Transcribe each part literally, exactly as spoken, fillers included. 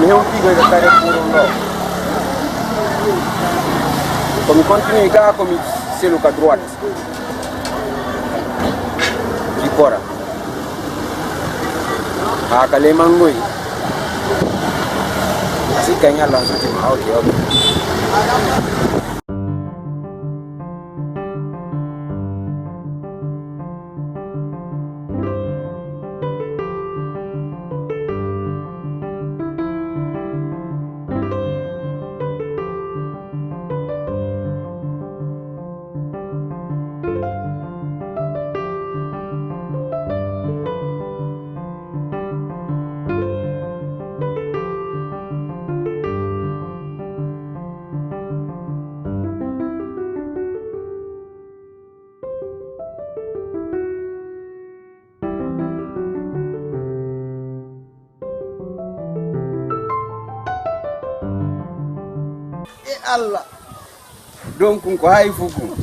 Mi hewti ko e kare pour ɗo. Ko mi continue ka, ko mi selu ka droite. Jikora. Ha ka lemangoy. Asi kanyala suti ma. Okay, okay. E Allah. Donc ko hay fuku.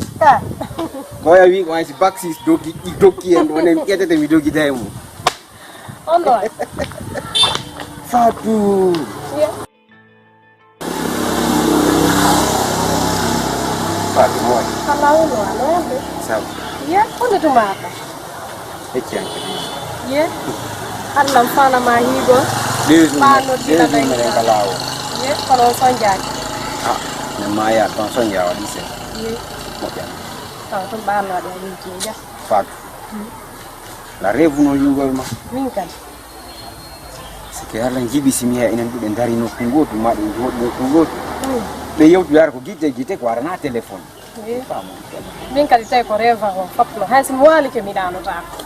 Ko ya wi ko hay si baksis dogi i dogi en ɗo nen ƴetete mi dogi daymo. On ɗo. Fatu. Fatu mo. Kala uno ano yambe. Sabu. Ye, onde tumata. Hecci an kadi. Ye. Allah fana ma higo. Ɗeeɗum. Ɓa noddina ɗeeɗum meɗen ka laawo. Ye, kono on sonjaaki. Ah, ne maya ton sonja waɗi se. Ye. Moƴƴa. Taw tun ɓa no waɗi ja. Fatu. La rêve no yugol ma. Min kadi. Sike Allah jibi si mi ya enen ɗuɗe dari nokku ngotu ma ɗum joɗi nokku ngotu. Ɓe yewtu yara ko gite gite ko warana téléphone. Min kadi tawi ko reva o fotno hay so mi waalike mi ɗanotaako.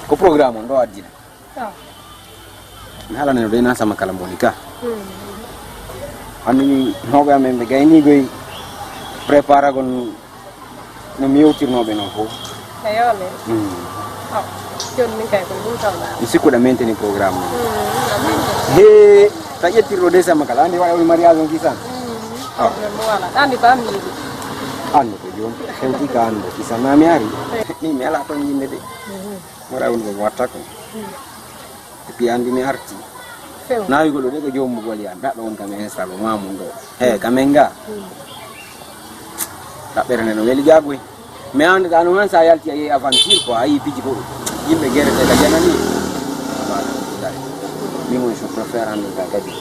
Ko programme on ɗo addina. Mi haalani no dey na sama kala mboni ka. Anndi hoɓe amen ɓe gayni goy préparagol. No mi yewtirnooɓe noon fof. Eyo ne. Jooni min kay ko ɗum tawɗa. Mi sikkuɗa mainteni programme mum. He ta ƴettirɗo décembre kala anndi waɗa woni mariage on kisan. Mo wala anndi ko am yiɗi. Anndo ko joom hewti ka anndo kisan na mi ari. Ni mi ala toon yimɓe de. Waɗa woni ko mi watta ko. Et puis anndi mi arti. Nawigol ɗo de ko joomum gol yan daɗɗo on kam e install ma mum ɗo he kamen ga. Ɗaɓɓere nde no weli jagoy. Mais an ɗa no han sa yalti a yehi aventure quoi a yi piji ko yimɓe gerete ka janani. Min woni so préfère andu ka kadi.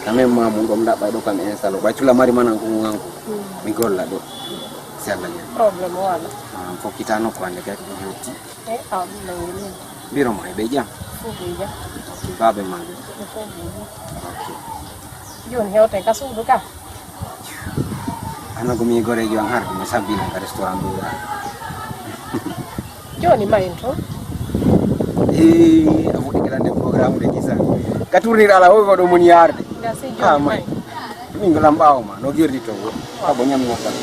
Kamen ma mum ɗo mi ɗaɓɓay ɗo kam e install ɓay tula mari manan ko nganko. Mi golla ɗo. Si Allah jaɓi. Problème wala. An fokkitano ko ande kadi ɗum hewti. E aw ɗum no woni. Biro ma e ɓe jam. Fof ɓe jam. Babe ma ɓe. Fof ɓe jam. Jooni hewte ka suudu ka. Hano ko mi gorejo an har mi sabbino ka restaurant ɗo. Jooni mayin to. E a fuɗi kala nde programme de kisa. Ka tournir ala hoy ko ɗo moni yarde. Gasi jooni mayin. Min ko lam ɓaawo ma no gerdi to. Abo ñamno tan.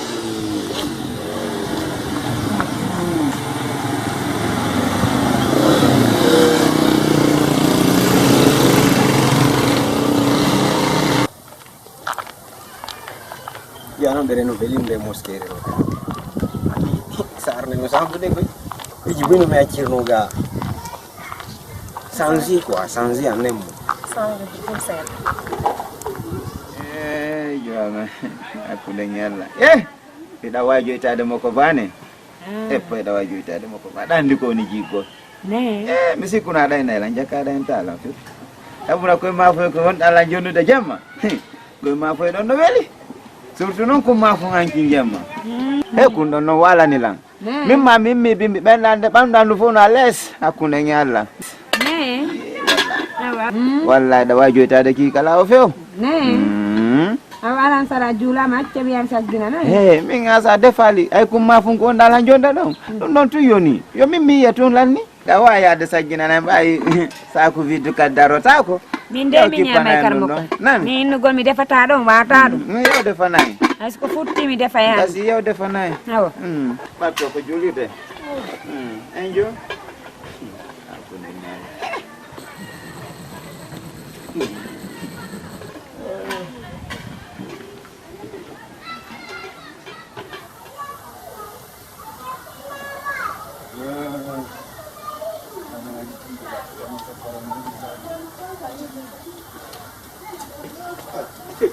Yano ɓe reno velim de mosquée reno. Sarne no sambude koy. Iji bino me accirno ga. Sanzi quoi, sanzi annem. Sanzi pour ça. Eh, joama. Hakkunde ñalla. Eh! Eɗa waawi joytaade mo ko baane. Eppo eɗa waawi joytaade mo ko baane. Aɗa anndi ko woni jiggol. Ne. Eh, mi sikkuno aɗa en ayla jakkaɗa en taala. Abuna koye ma foy ko wonɗa ala jonnude jamma. Koye ma foy ɗon no weli. Surtout noon ko ma fo hanki jamma. He kun ɗon no walani lan. Min ma min mi bimbi ɓenɗande ɓamɗandu fof no a lees hakkunde ñalla. Wallay ɗa wawi joytade ki kala o few. Awa alan sara juulama acca wiyan saggina noon. He min asa defali ay kumma fun ko on dal ha jonda ɗon. Ɗum ɗon tun yoni yo min mi yiya tun lanni. Ɗa wawi yaade saggina nan ɓayi. Saku viddu kad darotako. Min de mi ñaamay karmo ko. Nan mi innugol mi defata ɗon wata ɗum. Yo defanayi. Hay so ko futti mi defa yaani. Asi yo defanayi. Awa. Ɓatto ko julirde. En jo.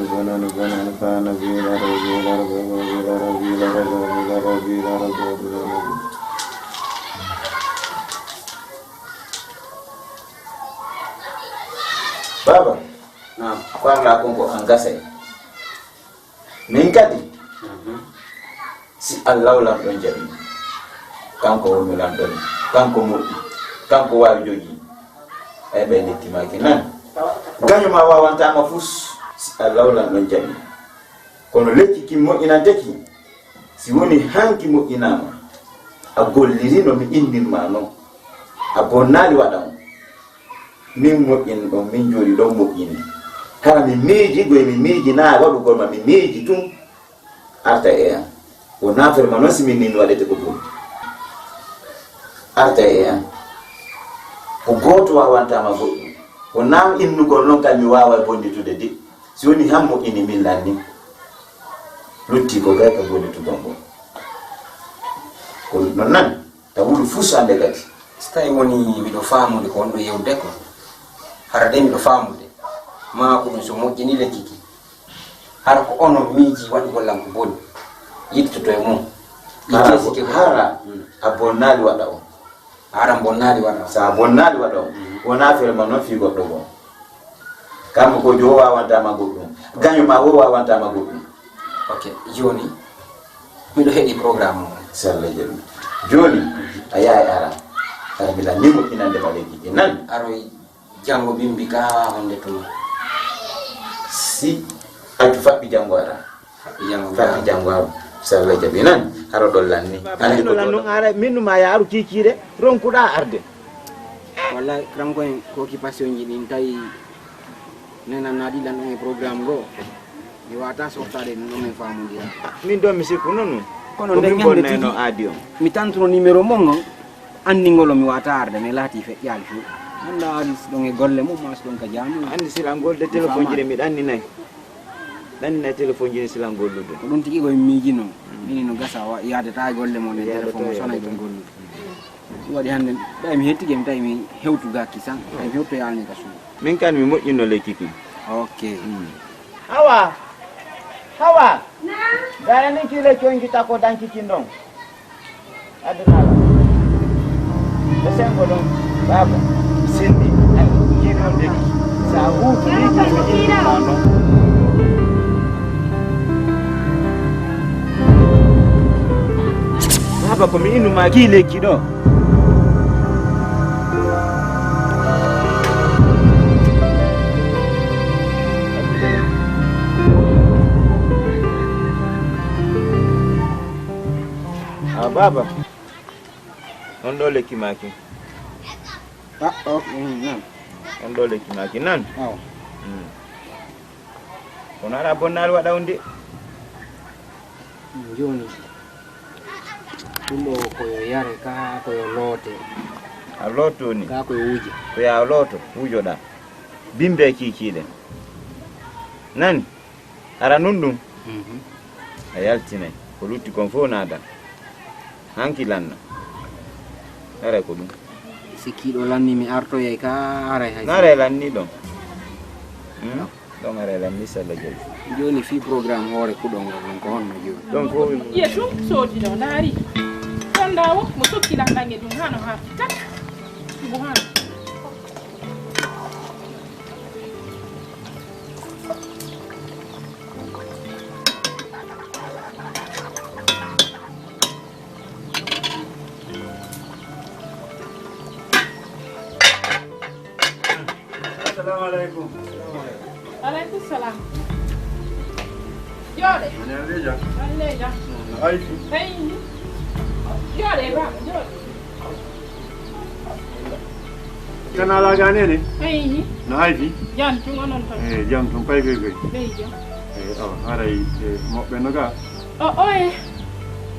no bona, no bona, no faa, no biila, no biila, no biila, no biila, no biila, no biila, no biila, no biila. Baaba, naam, farla kon ko an gasay. Min kadi, si Allahu Lanɗo jaɓi, kanko woni Lanɗo, kanko moƴƴi, kanko waawi jogii. Ay ɓe lekki maaki nan. Gaño ma waawanta ma fus, si Allahu Lanɗo jaɓi. Kono lekki kin moƴƴinante ki, si woni hanki moƴƴinaama, a golliri no mi innir ma non. A bonnaali waɗa on. Min moƴƴin ɗon, min jooɗi ɗon moƴƴini. Hara mi miiji, goy mi miiji naa waɗugol ma, mi miiji tun. Arta e an. O naafere ma non si min nin waɗete ko boni. Arta e an. Ko gooto waawanta ma goɗɗum. Ko naa innugol non kay mi waaway bonnitude de. Si woni han moƴƴini min lanni, lutti ko gay ka woni tugon ɗum. Ko non nan, ta wulu fuu sande kadi. Si tawi woni miɗo faamude ko on ɗo yewde ko, hara de miɗo faamude, maa ko ɗum so moƴƴini lekki ki. Hara ko onon miiji waɗugol lan ko boni, yittoto e mum. Hara Yittee ko, sikke ko hara a bonnaali waɗa on. Hara bonnaali waɗa on. Sa bonnaali waɗa on. Mhm. Wonaa fere ma non fii goɗɗo goo. Kammo ko jo wawanta ma goɗɗum. Gaño ma wo wawanta ma goɗɗum. Ok, jooni, miɗo heɗi programme o. Sella jaɓi. Jooni, a yahay ara. Ara mila ni moƴƴinande ma lekki ki nan. Aroy Janngo bimbi ka honde tuma? Si accu faɓɓi janngo ara. Faɓɓi janngo. Faɓɓi janngo ara. Sella jaɓi nan. Haro ɗon lanni. Andi ko ɗon. Lannon ara, min numa yaaru kikiire, ronkuɗa arde. Wallahi, kanko en ko occupation ji ɗin tawi nenan na ɗi lanɗon e programme goo. Mi wata softade ɗum ɗon min famondira. Min ɗon mi sikku non. Kono ko nde min ñande bonnayno tigi aadi on. Mi tantuno numéro mon on. Anndingol o mi wata arde, mi laati feƴƴaali fuu. Annda ari si ɗon e golle mum, maa si ɗon ka jaami. Anndi silangol de mi téléphone ji ɗi mi ɗanninay. Ɗanninay téléphone ji ɗi silangol ɗum. Ko ɗum tigi ko mi miijino. Mini no gasa wa, yaadata e golle mon e téléphone mo sonay ɗum gollude. Ɗum waɗi hannde, ɓay mi hettike mi tawi mi hewtu gakki san, tawi mi hewto yaalni ka suudu. Min kan mi moƴƴinno lekki kin. Ok. Mm. Hawa! Hawa! Naam. Gara ni kile coñki tako danki kin ɗon. Adunala. Ko sengo ɗon. Baba. Sindi. Ay, jiɗo de. Sa hutu ni ko mi indi ma ɗon. Baba ko mi inu ma ki lekki ɗo. A baba, on ɗo lekki maki. A, o, mm, nan. On ɗo lekki maki nan. Awa. Mm. Kono aɗa bonnaali waɗa on de. Jooni, ɗum ɗo ko yo yare, ka ko yo loote. A looto ni? Ka ko yo wuuje. Ko ya looto, wuujoɗa. Bimbe kiikiiɗe. Nani? Ara nun ɗum? Mhm. A yaltinay. Ko lutti kon fof naada. Hanki lanna. Aray ko ɗum. Si kiiɗo lanni mi artoyay ka aray hay. Naray lanni ɗon. Hmm? Ɗon aray lanni salla jol. Jooni fii programme hoore kuɗol ngol ɗon ko honno jooni? Ɗon fof. Iya tun soodi ɗo ndaari. Ɗon ndaa wo mo sokki lanɗan e ɗum haa no haarti tak. Subhaana. Assalamu alaikum. Alaikum salam. Jooɗe. Mane alleja. Alleja. No ayfi. Hey. Jooɗe ba, jooɗe. Kana laga nene? Hey. No ayfi. Jam tun onon ton. Eh, jam tun pay goy goy. Bey jam. Eh, awa, haray, eh, moɓɓe no ga? O, oye.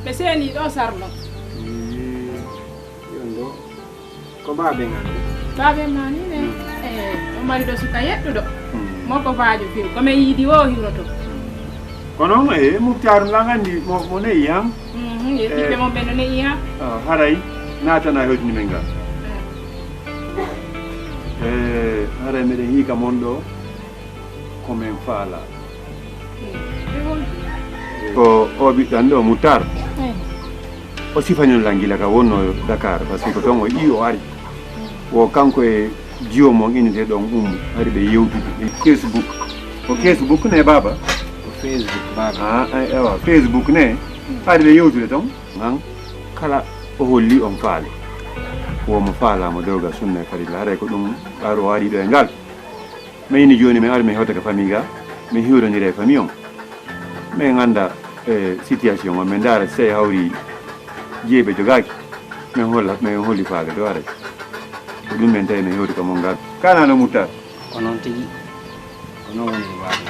Ɓe seeni ɗo sarno. Eh, yondo. Ko baabe ngal. Baabe ma ni ne. Hmm. Eh, o mari ɗo suka yeɗɗuɗo. Hmm. Mo ko baajo few. Ko men yiidi wo hiwroto. Hmm. Kono, eh, Muktar lan andi mo, mo ne yiyam. Mhm, e ɓiɓɓe mon ɓe no ne yiyam. Ah, haray, naatana hewtini men ngal. Eh. Eh, haray meɗen yii ka mon ɗo. Ko men faala. Ko o ɓiɗɗo an ɗo, Muttar. O sifani lan gila ka wonno Dakar, parce que ko ton o ƴii o ari. Wo kanko e jiwo mon inete ɗon ummo, ari ɓe yewtude e Facebook. Ko Facebook ne, baaba? Ko Facebook, baaba. Ah, ay, ewa, Facebook ne, ari ɓe yewtude ton, an kala o holli on faale. Wo mo faala mo dewgal sunna e farilla, haray ko ɗum ɓaaro o ari ɗo e ngal. Mi ini jooni mi ari mi hewta ka famille ga, mi hiwronira e famille on. Min annda, eh, situation on, min ndaara si tawi hawri jeeɓe jogaaki, min holla, min holli faale ɗo aray. Ko ɗum min tawi min hewti ka mon ngal. Kana no Muttar? Ko noon tigi. Ko noon woni ko baaɗi.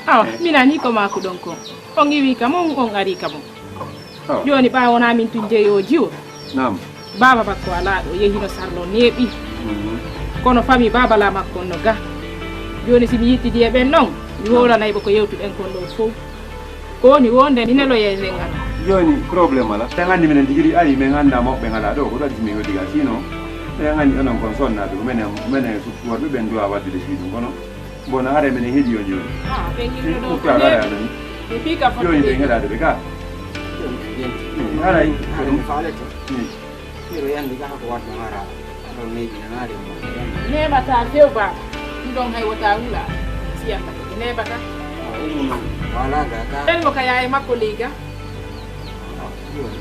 Awa, eh, mi nanii ko maakuɗon kon. On iwii ka mon, on arii ka mon. Oh. Jooni, ɓaawo wonaa min tun jeyi o jiwo. Naam. Baaba makko alaa ɗo, yehino sarno neeɓi. Mhm. Kono famii baaba laa makko on no ga. Jooni, si mi yittidi e ɓen ɗon, Mi hoolanay ɓe ko yewtuɗen kon ɗoo fow. Ko woni wonde mi neloya e ɓe ngara. Jooni problème alaa. Ɓe nganndi minen tigi ɗi ari, min nganndaa mawɓe ngalaa ɗoo, ko ɗo addi min o diga. Sinon, ɓe nganndi onon kon sonnaaɓe, ko minen, minen worɓe ɓen duwaa waddude fii ɗum, kono mbono haray minen heɗii on jooni. Ah, ɓe ngillo ɗoo ko ara alani. Ɓe fii ka foti jooni ɓe ngeɗaade ɓe ka. Haray. Haray mi faalete. Hmm. Hiɗo anndi kala ko waɗno hara, ɗon neeɓinanaade mo. Neeɓataa few baaba, ɗum ɗon hay wota wula, si Alla jaɓi, neeɓataa. A, ɗum noon, wala ga ka. Ɓen mo ka yaye makko ley ga. A, jooni,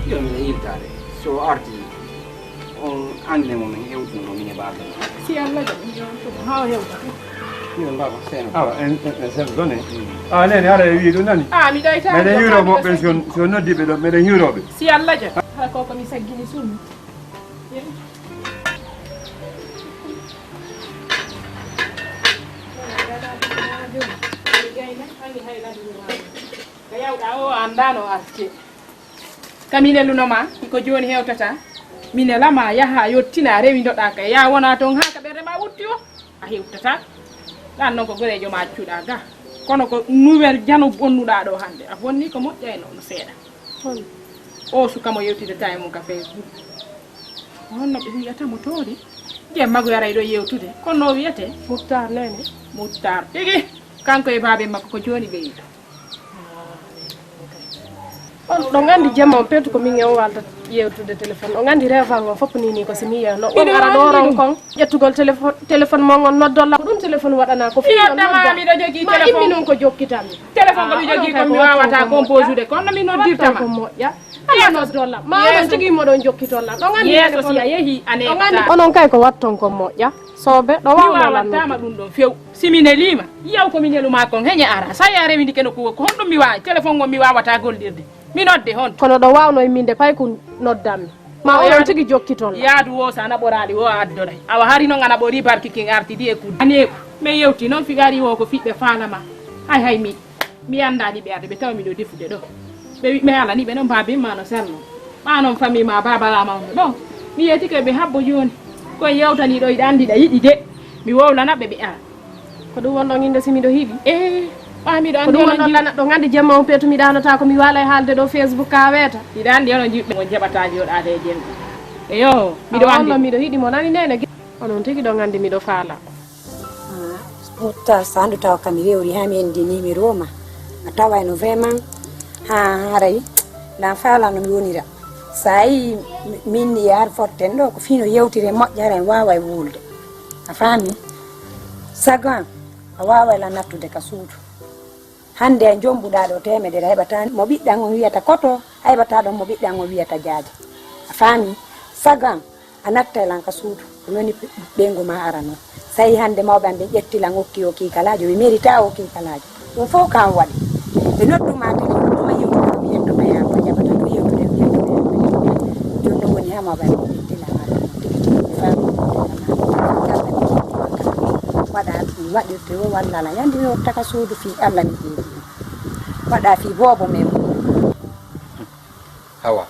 jooni miɗo yiltaade. So arti, on angle mo min hewtuno, min e baaba. Si Alla jaɓi, mi on tuma, haa o hewta. Miɗo mbaɗa seno. Awa, en, en, en seno ɗon e. Mm. Ah, nene, ara e wiide ɗum nani? Ah, mi ɗoytaaki. Meɗen yuuro mo ɓen, si on, si on noddi ɓe ɗon, meɗen yuuro ɓe. Si Alla jaɓi. Hara ko ko mi saggini sunu. Ka yawɗa o anndaano arte. Ka mi neluno ma, hiko jooni hewtata. Mi nela ma yaha yottina, rewi ndoɗa ka. Ya wona ton haa ka ɓernde ma wutti o. A hewtata. Ɗan non ko goreejo ma accuɗa ga. Kono ko nouvelle jano bonnuɗa ɗo hannde. A bonni ko moƴƴayno no seeɗa. Hol? O suka mo yewtidata e mum ka Facebook. Honno ɓe wi'ata mo toori? Jemma go yaray ɗo yewtude. Kono no wiyete? Muttar nene. Muttar. Tigi. Kanko e baaben makko ko jooni ɓe yiɗa. On, ɗo nganndi jemma on peetu ko min e on waalta yewtude téléphone. O nganndi reeval ngon fof ni ni ko si mi yeewno. On ara ɗo ron kon, ƴettugol téléphone, téléphone mon on noddolla. Ko ɗum téléphone waɗana ko fii on nodda. Miɗo jogii téléphone. Ma immi noon ko jokkitan. Téléphone ko mi jogii kon mi waawata composude. Kono no mi noddirta ma. Ko moƴƴa. Ala noddolla. Ma onon tigi moɗon jokkitolla. Ɗo nganndi yeeso si a yehi a neeɓata. Onon kay ko watton kon moƴƴa. Soobe, ɗo waawno lannude. Mi waawattaama ɗum ɗon few. Si mi neliima, yaw ko mi nelu maa kon, heñe ara. So a rewindi keno ko, ko honɗum mi waawi? Téléphone ngon mi waawata gollirde. Mi nodde hon? Kono ɗo waawno imminde pay ko noddammi. Ma onon tigi jokkitol. Yaadu wo so a naɓoraali wo a addoray. Awa hari noon a naɓorii barki kin artidi e kuddi. Aneeku, mi yewti noon figari wo ko fiɓɓe faalama. Hay hay mi. Mi anndaani ɓe arde, ɓe tawa miɗo defude ɗo. Ɓe wi, mi ala ni ɓe noon baabin ma no salno. Ɓa noon famii ma baaba laama on ɗo. Mi yeetike ɓe habbo jooni. Ko en yewtanii ɗo, iɗa anndi ɗa yiɗi de. Mi wowlana ɓe ɓe ara. Ko ɗum wonɗon innde si miɗo hiɗi? Ee, ɓa miɗo anndi. Ko ɗum wonɗon ɗana ɗo nganndi jemma on peetu mi ɗanata ko mi waala e haalde ɗo Facebook ka weeta. Iɗa anndi onon jiɓɓe on jaɓata jooɗaade e jemma. Eyo, miɗo anndi. Wonno miɗo hiɗi mo nani nene. Onon tigi ɗo nganndi miɗo faala. Mutta sandu tawa kam rewri ha mi endi numéro ma. A tawayno vraiment ha haray na faalano mi wonira. Sa yi min ni yar fotten ɗo ko fino yewtire moƴƴere en wawa e wulde. A faami? Sago am a wawa la nattude ka suudu. Hannde a jombuɗaa ɗo teemedere a heɓataa mo ɓiɗɗan on wiyata koto, a heɓataa ɗon mo ɓiɗɗan on wiyata jaaja. A faami? Sago am, a nattay lan ka suudu, ko noni ɓeyngu ma ara non. Sayi hannde mawɓe am ɓe ƴetti lan okki o kiikalaajo, ɓe merita o kiikalaajo. Ɗum fof ko an waɗi. Ɓe noddu ma téléphone, ɗum a yewtata, mi yetto ɓe yaama, a jaɓata, ɗum yewtude, mi yetto ɓe yaama. Jooni ɗum woni haa mawɓe am ɓe ƴetti lan ara non, tigi tigi, ɓe faami ɗum, ɓe faami. Kala ɓe ƴetti ma kala. Waɗa ɗum waɗirte o walla ala yandi mi wottaka suudu fii Allah mi ƴeewi ɗum. Waɗa fii boobo men. Hawa.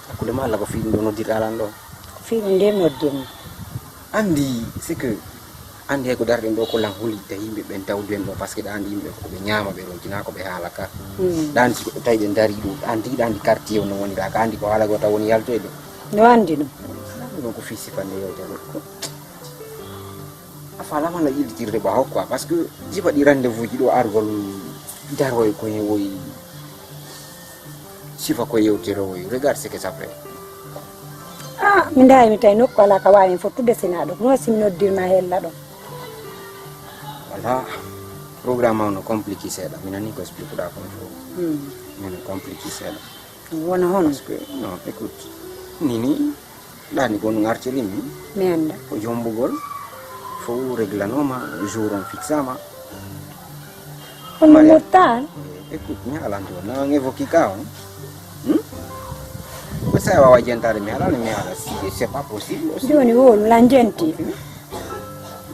Hakkunde ma Allah ko fii ɗum ɗo noddirɗa lan ɗo. Ko fii ɗum nde noddirmi. Andi c'est que andi hay ko darɗen ɗo ko lan holi ta yimɓe ɓen tawdu en ɗo parce que ɗa andi yimɓe ko ɓe ñaama ɓe ronkinaa ko ɓe haala ka. Ɗa andi si ko tawi ɓe dari ɗum ɗa andi ɗa andi quartier o no wonira ka andi ko haala goo taw woni yaltoyde. No andi ɗum. Ɗum ɗon ko fii sifande yewtere. A faalama no illitirde ɓaawo quoi parce que jiba ɗi rendez-vous ji ɗo argol daroy ko hen woyi sifa ko yewtere woyi regarde ce que ça fait. Ah, mi ndawi mi tawi nokku ala ka wawi en fottude sina ɗo no wasi mi noddirma hella ɗo. Wala programme o no compliqué seeɗa mi nani ko explique ɗa kon fof. Hmm. Mino compliqué seeɗa. Wona hono? Parce que non, écoute, nini ɗani ko no ngartiri mi. Mi annda. Ko jombugol fof reglanoma jour on fixama. Hono mortal? Écoute, mi haalante on na on évoqué ka on. Hmm? Ko sa wawa jentade mi haalani mi haala si c'est pas possible aussi. Joni wol la jenti.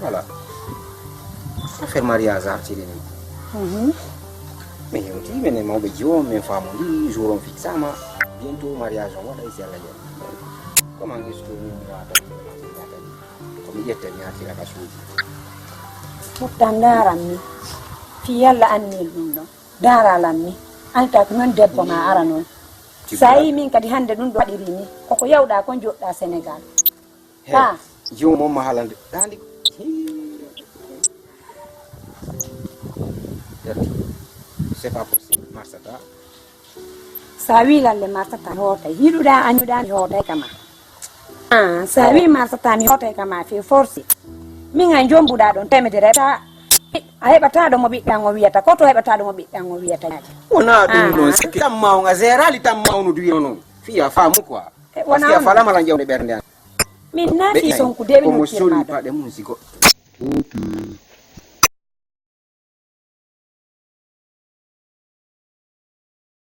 Voilà. Affaire mariage artiri ni. Mhm. Mi hewti minen mawɓe jiwo min famodi jour on fixama. Bientôt mariage on waɗa si Allah jaɓi. Comment est-ce que min mi wata ko mi ƴetta mi artira ka suudu. Fuɗɗa ndaaran mi. Fii yalla anniyel ɗum ɗon. Ndaaralan mi. Alta ko non debbo ma ara non. Sa yii min kadi hannde ɗum ɗo waɗiri ni. Koko yawɗa kon joɗɗa Senegal. He, ah. Jiwo mon ma halande. Dandi. Yatti. C'est pas possible. Marsata. Sa wi lalle marsata mi hootay. Yiɗuɗa añuɗa mi hootay kama. Ah, sa wi marsata mi hootay kama fe force. Min ay jombuɗa ɗon temedere ta. A heɓata ɗo mo ɓiɗɗan o wiyata. Ko to heɓata ɗo mo ɓiɗɗan o wiyata. Wona ɗum non. C'est que tamma on a zérali tamma on duwino non. Fiya faamu quoi. Parce que a falama lan jawde ɓernde an. Min naati sonkude mi nokkirma ɗo. Paɗe mum si goɗɗo.